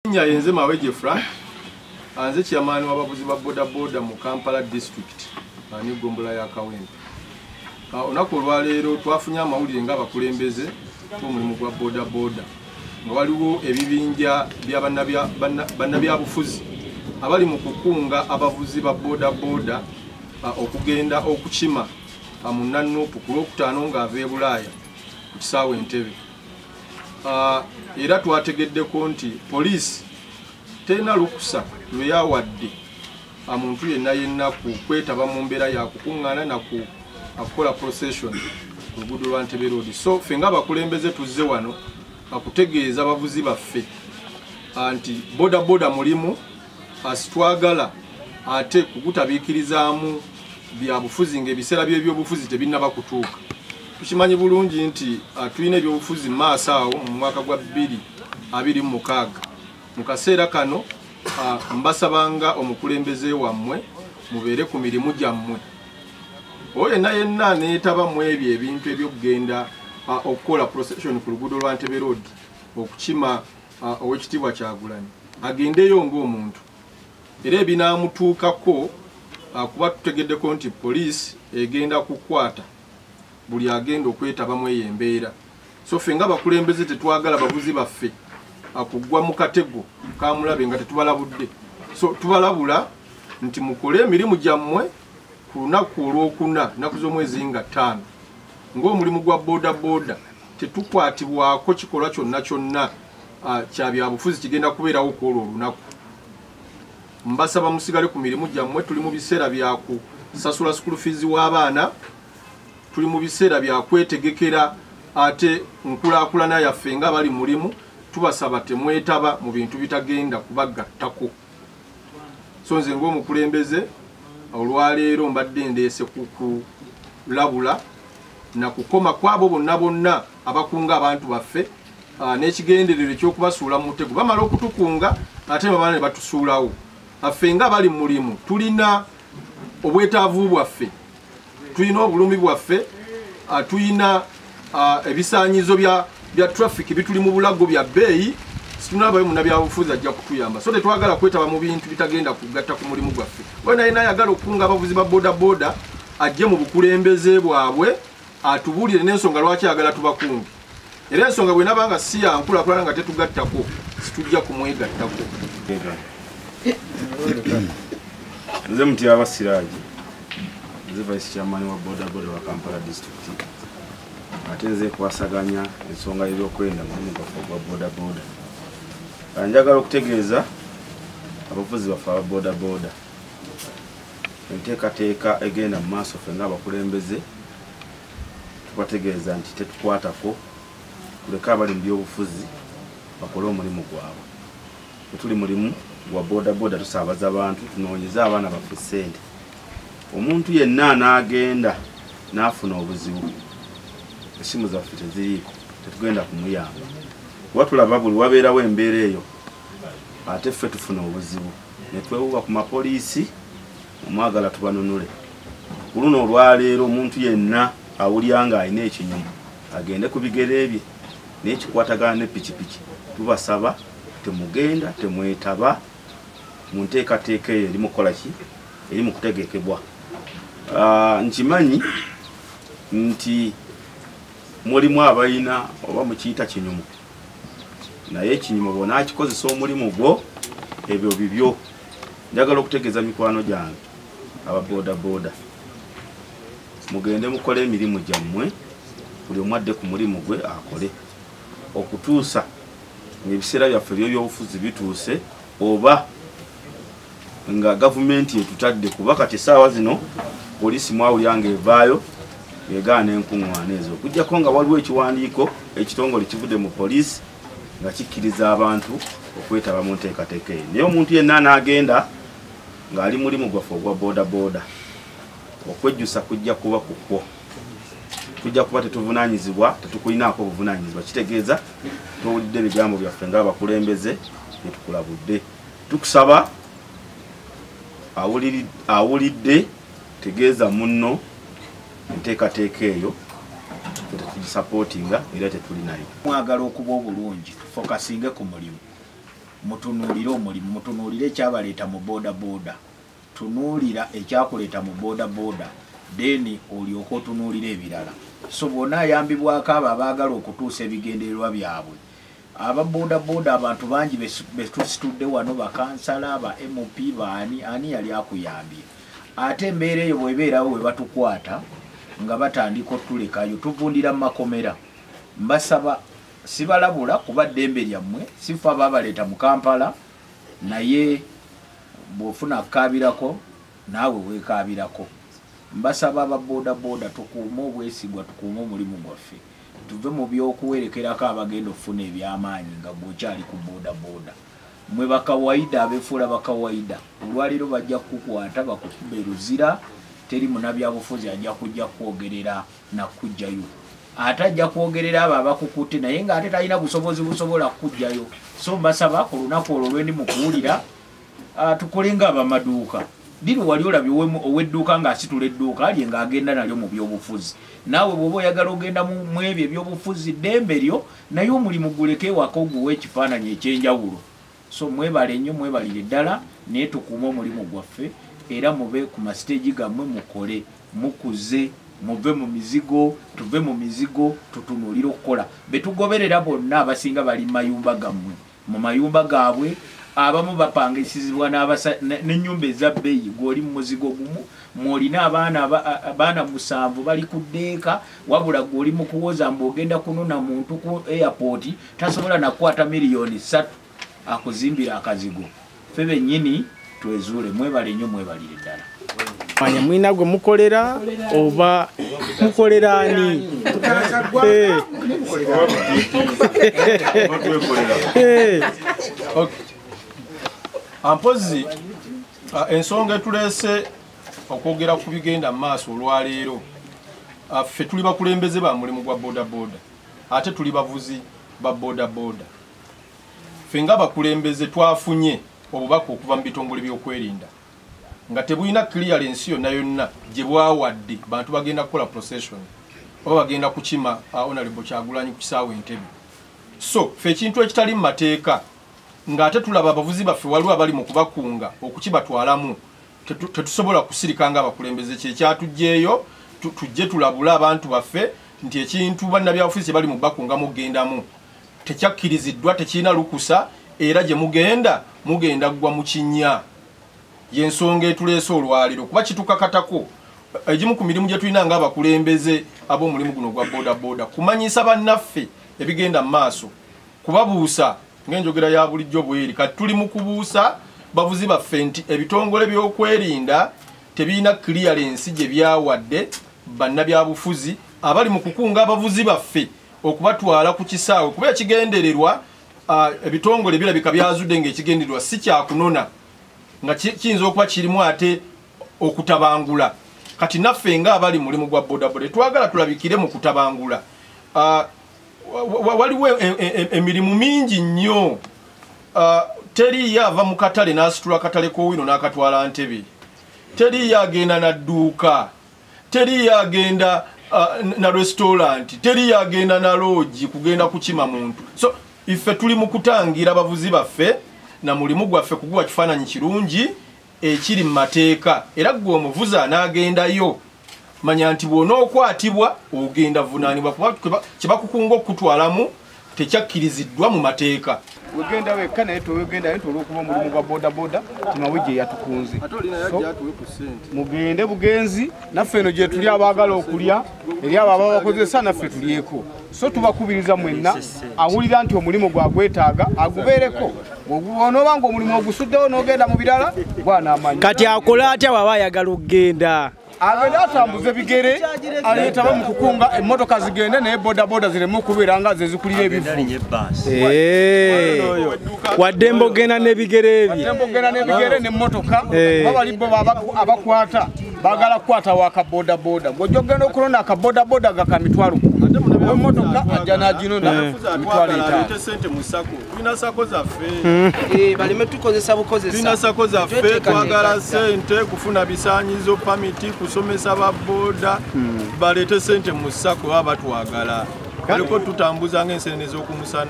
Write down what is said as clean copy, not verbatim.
Erinnya yenze Mawejje Frank, nze chairman w'abavuzi ba boda boda mu Kampala district n'eggombolola ya Kawempe. Olunaku olwaleero twafunye amawulire ng'abakulembeze b'omulimu gwa boda boda nga waliwo ebibinja bya bannabyabufuzi abali mu kukunga abavuzi ba boda boda okugenda okukima mu Nanupu ku Lwokutaano ng'ava e Bulaaya ku kisaawe Entebbe. Era twategeddeko nti poliisi terina lukusa lwe yawadde omuntu yenna yenna ku kwetaba mu mbeera ya kukuŋŋaana na kukola procession ku luguudo lwa Entebbe Road. So ffe ng'abakulembeze tuzze wano akutegeeza abavuzi baffe nti boda boda mulimu asitwagala ate kugutabiikirizaamu byabufuzi ng'ebiseera by'ebyobufuzi tebinnaba kutuuka. Tukimanyi bulungi nti tulina ebyobufuzi mu maaso awo mu mwaka gwa 2026. Mu kaseera kano mbasabanga omukulembeze wammwe mubeere ku mirimu gyammwe. Oyo yenna yenna neetaba mu ebyo ebintu eby'okugenda okukola procession ku luguudo lwa Entebbe Road okukima Oweekitiibwa Kyagulanyi agendeyo ng'omuntu, era ebinaamutuukako kuba tutegeddeko nti poliisi egenda kukwata buli agenda okwetabamu eyo embeera. So ffe ng'abakulembeze tetwagala bavuzi baffe akugwa mu katego kamulabe nga tetubalabudde. So tubalabula nti mukole emirimu gyammwe ku lunaku olwokuna nnaku z'omwezi nga 5 ng'omulimu gwa boda boda tetukwatibwako kikolwa kyonna kyonna kya byabufuzi kigenda kubeerawo ku olwo olunaku. Mbasaba musigale ku mirimu gyammwe. Tuli mu biseera bya kusasula school fees w'abaana, tuli mu biseera bya kwetegekera ate nkulaakulana yaffe nga bali mulimu. Tubasaba temwetaba mu bintu bitagenda kubagattako. So nze ng'omukulembeze olwaleero mbadde ndeese kukulabula na kukoma kwabo bonna bonna abakunga abantu baffe n'ekigendererwa eky'okubasuula mu mutego. Bamala okutukunga ate bamala ne batusuulawo. Affe nga bali mulimu tulina obwetaavu bwaffe, tulina obulumi bwaffe, tulina ebisaanyizo bya traffic bituli mu bulago bya bbeeyi. Situnabayo munnabyabufuzi ajja kutuyamba. So tetwagala kwetaba mu bintu bitagenda kugatta ku mulimu gwaffe. Wena yenna ayagala okukunga abavuzi ba boda boda ajje mu bukulembeze bwabwe atubuulire n'ensonga lwaki ayagala tubakunge. Era ensonga bw'enaaba nga si ya nkulaakulana nga tetugattako, situjja kumwegattako. Nze Mutyaba Siraji, nze vice chairman wa boda boda wa Kampala district, ate nze kwasaganya ensonga y'ebyokwerinda mu mulimu gwaffe ogwa boda boda. Njagala okutegeeza abavuzi baffe aba boda boda enteekateeka egenda mu maaso. Ffe ng'abakulembeze tubategeeza nti tetukwatako, tuleke abali mu byobufuzi bakole omulimu gwabwe. Tuli mulimu gwa boda boda, tusaabaza abantu, tunoonyeze abaana baffe ssente. Omuntu yenna anaagenda n'afuna obuzibu, essimu zaffe teziriiko, tetugenda kumuyamba. Kuba tulaba buli wabeerawo embeera eyo ate ffe tufuna obuzibu ne twewuba ku mapoliisi omwagala tubanunule. Ku luno olwaleero omuntu yenna awulya ng'alina ekinyumu agende ku bigere bye n'ekikwatagana ne pikipiki. Tubasaba temugenda, temwetaba mu nteekateeka eyo eri mu kukola ki, eri mu kutegekebwa. Nkimanyi nti mulimu abalina oba mukiyita kinyumu, naye ekinyumu bw'onaakikozesa omulimu gwo ebyo bibyo. Njagala okutegeeza mikwano gyange aba boda boda, mugende mukole emirimu gyammwe, buli omu adde ku mulimu gwe akole okutuusa ng'ebiseera byaffe eby'ebyobufuzi bituuse oba nga gavumenti etutadde. Kuba kati essaawa zino poliisi mwawulira ng'evaayo egaana enkuŋŋaana ezo, okuggyako nga waliwo ekiwandiiko ekitongole kivudde mu poliisi nga kikkiriza abantu okwetaba mu nteekateeka eyo. Naye omuntu yenna anaagenda ng'ali mulimu gwaffe ogwa boda boda, okwejjusa kujja kuba kukwo, tujja kuba tetuvunaanyizibwa, tetukulinaako obuvunaanyizibwa. Kitegeeza towulidde ebigambo byaffe ng'abakulembeze bye tukulabudde. Tukusaba awulidde tegeeza munno enteekateeka eyo tetugisapootinga era tetuli nayo. Mwagala okuba obulungi, fokasinge ku mulimu. Mutunuulire omulimu, mutunuulire ekyabaleeta mu bodaboda, tunuulira ekyakuleeta mu bodaboda, then olyoke otunuulire ebirala. So bonna ayambibwako abo abaagala okutuusa ebigendererwa byabwe. Aba bodaboda abantu bangi betusitudde wano, bakansala, aba MP, baani, ani yali akuyambye? Ate embeera eyo bw'ebeerawo we batukwata nga batandika otulekayo, tuvundira mu makomera. Mbasaba, sibalabula kuba ddembe lyammwe, sifa babaleeta mu Kampala, naye bw'ofuna kukaabirako naawe weekaabirako. Mbasaba aba bodaboda tukuume obwesigwa, tukuume omulimu gwaffe, tuve mu by'okuwerekerako abagenda okufuna ebyamaanyi nga gw'okyali ku bodaboda. Mwe bakawaida, abeefuula bakawaida, olwaleero bajja kukukwata bakukuba eruzira, teri munnabyabufuzi ajja kujja kwogerera nakuggyayo. Ate ajja kwogerera abo abakukutte naye ng'ate talina busobozi busobola kukuggyayo. So mbasaba ku lunaku olwo lwe ndi mu kuwulira, tukole ng'abamaduuka. Diri wali olabye ow'edduuka ng'asitula edduuka lye ng'agenda nalyo mu byobufuzi. Naawe bw'oba oyagala ogenda mu ebyo ebyobufuzi, ddembe lyo, naye omulimu guleke ewaka oguwe ekifaananyi eky'enjawulo. So mwebale nnyo, mwebalire ddala, naye tukuume omulimu gwaffe, era mube ku masiteegi gammwe mukole, mukuze, muve mu mizigo, tuve mu mizigo, tutunuulire okukola. Be tugoberera bonna abasinga bali mu mayumba gammwe, mu mayumba gaabwe, abamu bapangisizibwa n'ennyumba eza bbeeyi, gw'oli mu muzigo gumu, mw'olina abaana 7 bali ku ddeeka, wabula gw'oli mu kuwoza mbu ogenda kunona muntu ku airport, tasobola na kukwata miliyoni 3 akuzimbira akazigo. Ffe bennyini twezuule. Mwebale nnyo, mwebalire ddala. Manya mwina gwe mukolera oba mukolera ani? Ampozi ensonga etuleese okwogera ku bigenda mu maaso olwaleero, ffe tuli bakulembeze ba mulimu gwa bodaboda, ate tuli bavuzi ba bodaboda. Ffe ng'abakulembeze twafunye obubaka okuva mu bitongole by'okwerinda nga tebulina clearance yonna yonna gye bwawadde bantu bagenda kukola procession oba bagenda kukima Honorable Kyagulanyi ku kisaawe Entebbe. So ffe ekintu ekitali mu mateeka ng'ate tulaba abavuzi baffe waliwo abali mu kubakunga okukibatwalamu, tetusobola kusirika ng'abakulembeze. Kye kyatuggyeeyo tujje tulabule abantu baffe nti ekintu bannabyabufuzi kye bali mu bakunga mugendamu tekyakkiriziddwa, tekirina lukusa, era gye mugenda mugenda ggwa mu kinnya. Y'ensonga etuleese olwaleero kuba kitukakatako. Egimu ku mirimu gye tulina ng'abakulembeze ab'omulimu guno gwa bodaboda kumanyisa bannaffe ebigenda mu maaso, kubabuusa ng'enjogera ya bulijjo bweri. Kati tuli mu kubuusa bavuzi baffe nti ebitongole by'okwerinda tebirina clearance gye byawadde bannabyabufuzi abali mu kukunga abavuzi baffe okubatwala ku kisaawe, kuba ekigendererwa ebitongole birabika byazudde ng'ekigendererwa si kyakunona, nga kiyinza okuba kirimu ate okutabangula. Kati naffe ng'abali mulimu gwa bodaboda twagala tulabikire mu kutabangula. Waliwo emirimu mingi nnyo. Teriiyo ava mu katale n'asitula katale k'owino n'akatwala Ntebe, teriiyo agenda na dduuka, teriiyo agenda na restaurant, teriiyo agenda na loogi kugenda kukima muntu. So ife tuli mu kutangira abavuzi baffe na mulimu gwaffe kuguwa kifaananyi kirungi ekiri mu mateeka. Era ggwe omuvuzi anaagendayo manya nti bw'onookwatibwa ogenda vunaanibwa, kuba kye bakukunga okukutwalamu tekyakkiriziddwa mu mateeka. Wegenda wekka naye tewegenda nti olw'okuba omulimu gwa bodaboda timawe gye yatukunze. Mugende bugenzi, naffe eno gye tuli abaagala okulya, eri abo ababakozesa naffe tulyeko. So tubakubiriza mwenna awulira nti omulimu gwagwetaaga agubeereko. Bw'onooba ng'omulimu ogusuddewo n'ogenda mu birala gw'anaamanyi. Kati akola atya bw'aba ayagala okugenda? Agenda atambuze bigere, aleetaba mu kukunga emmotoka zigende naye bodaboda zireme okubeera nga ze zikulira ebivu. Waddembe ogenda n'ebigere ebyo. Waddembe ogenda n'ebigere n'emmotoka, kuba bali bo abakwata baagala kukwata wa kabodaboda. Bw'ojja ogenda okulonda akabodaboda ga ka 10,000, ow'emmotoka ajja n'aginona 50,000. Aleete ssente mu SACCO. Tulina SACCO zaffe. Baleme tukozesa bukozesa. Tulina SACCO zaffe, twagala ssente kufuna bisaanyizo, pamiti, kusomesa ba boda. Baleete ssente mu SACCO baba batwagala. Baliko tutambuza ng'ensenene z'oku musana.